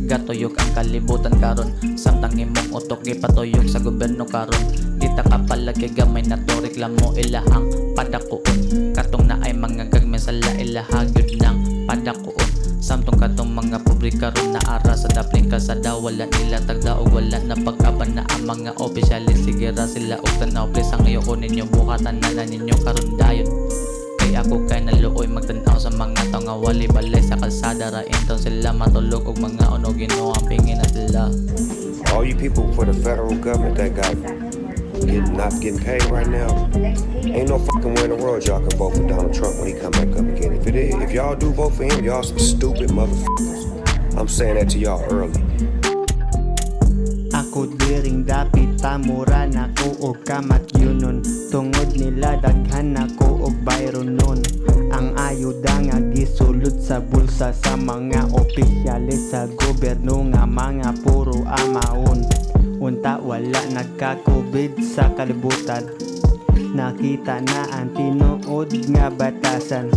Gatuyok ang kalibutan karon samtang imong utok gipatuyok sa gobyerno karon. Di ta kapalag kay gamay na to reklamo ilahang padakuon. Katong naay mga gagmay sala, ilaha gyud nang padakuon. Samtong katong mga pobre karon naara sa dapling kalsada, wala nila tagda og wala na pagkaban na ang mga opisyales. Sige ra sila og tan-aw. Please, ang ko ninyo, buhatan na na ninyo karon dayon. Kay ako kay naluoy magtan-aw sa mga tao nga walay balay, sa kalsada ra intawon sila matulog og mangaon og Ginoo ampingi na sila. All you people for the federal government that got get, not getting paid right now, ain't no fucking way in the world y'all can vote for Donald Trump when he come back up again. If y'all do vote for him, y'all some stupid motherfuckers. I'm saying that to y'all early. Ako diring dapit mura nako og kamatyunon. Tungod nila daghan nako og bayron nun. Ang ayuda nga gisulod sa bulsa sa mga opisyales sa gobyerno nga mga puro amaon. Unta wala nagka-COVID sa kalibutan. Nakita na ang tinuod nga batasan.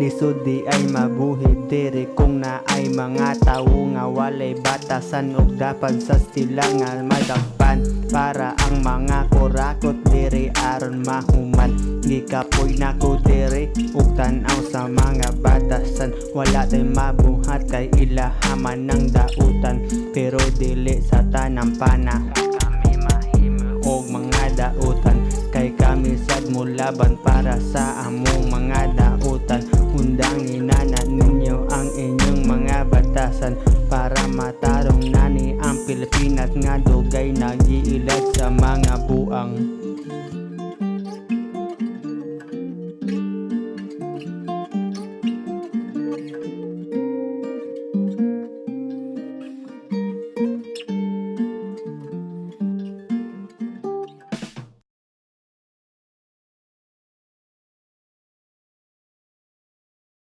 Lisod di ay mabuhi diri kung naay mga tawo nga walay batasan ug dapat sa sila nga madakpan para ang mga kurakot diri aron mahuman. Gikapoy nako diri ug tan-aw sa mga batasan. Wala tay mabuhat kay ilaha man ang dautan. Pero dili sa tanang panahon kami mahimo og mga dautan kay kami sad molaban para sa among mga dautan. Undangin na na ninyo ang inyong mga batasan para matarong nani ang Pilipinas nga dugay nagiilad sa mga buang.